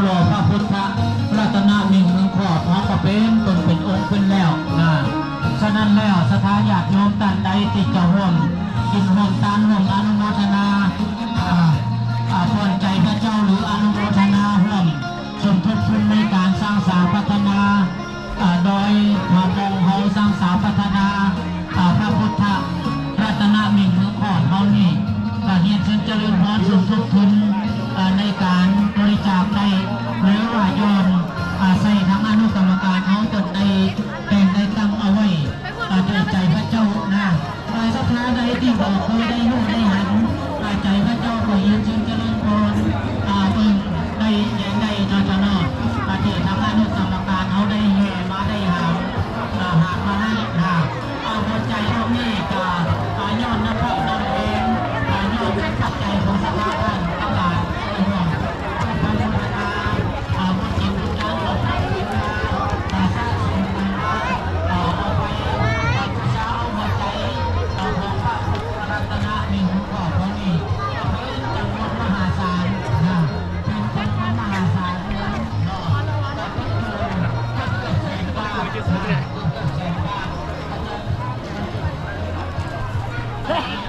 ໂລພະພຸດທະລັດຕະນະເມັງເມືອງຂອດ ເຮົາກໍເປັນຕົນເປັນອົງຂຶ້ນແລ້ວນະ. ສະນັ້ນແລ້ວ ສັດທາຍາດໂຍມທ່ານໃດທີ່ຈະຮ່ວມກິນຮ່ວມທານ ຮ່ວມອະນຸໂມທະນາ ອາ ອາ ພອນໃຈພະເຈົ້າ ຫຼື ອະນຸໂມທະນາຮ່ວມສົມທົບທຶນໃນການສ້າງສາພັດທະນາ ອາ ໂດຍພະອົງເຮົາສ້າງສາພັດທະນາ ອາ ພະພຸດທະລັດຕະນະເມັງເມືອງຂອດເຮົານີ້ ກໍຮຽນເຊີນຈະເລີນພອນສົມທົບທຶນ ອາ ໃນການບໍລິຈາກໄດ້ ຫຼືວ່າຍ້ອນ ອາ ໃສ່ທາງອະນຸກຳມະການເຮົາຕົນໄດ້ແຕ່ງໄດ້ຕັ້ງເອົາໄວ້ ອາ ດ້ວຍໃຈພະເຈົ້ານະ. ອາ ສັດທາໃດທີ່ບໍ່ເຄີຍໄດ້ຮູ້ໄດ້ຫັນ ອາ ໃຈພະເຈົ້າກໍຮຽນເຊີນຈະເລີນພອນ ອາ ເບິ່ງໄດ້ແຍງໄດ້ເນາະເຈົ້າເນາະ ອາ ທີ່ທາງອະນຸກຳມະການເຮົາໄດ້ແຫ່ມາໄດ້ຫາມ ອາ ຫາມມາໃຫ້ນະ. ອາ ຫົວໃຈດອກນີ້ກະ ອາ ຍ້ອນນ້ຳພັກນ້ຳແຮງ ອາ ຍ້ອນເປັນປັດໄຈຂອງສັດທາທ່ານທັງຫຼາຍ ອາ ຮ່ວມອະນຸໂມທະນາ ອາ ບຸນຈິນບຸນທານຂອງພວກເຮົາ ອາ ສະສົມກັນມາ ອາ ເອົາໄປ ອາ ບູຊາເອົາຫົວໃຈ ອາ ຂອງພະພຸດທະລັດຕະນະເມັງຂອດເຮົານີ້ ເປັນຈຳນວນມະຫາສານນະ ເປັນຈຳນວນມະຫາສານເນາະ ກໍເປັນເກືອບ ເກືອບແສນບາດນະ ເກືອບແສນບາດ.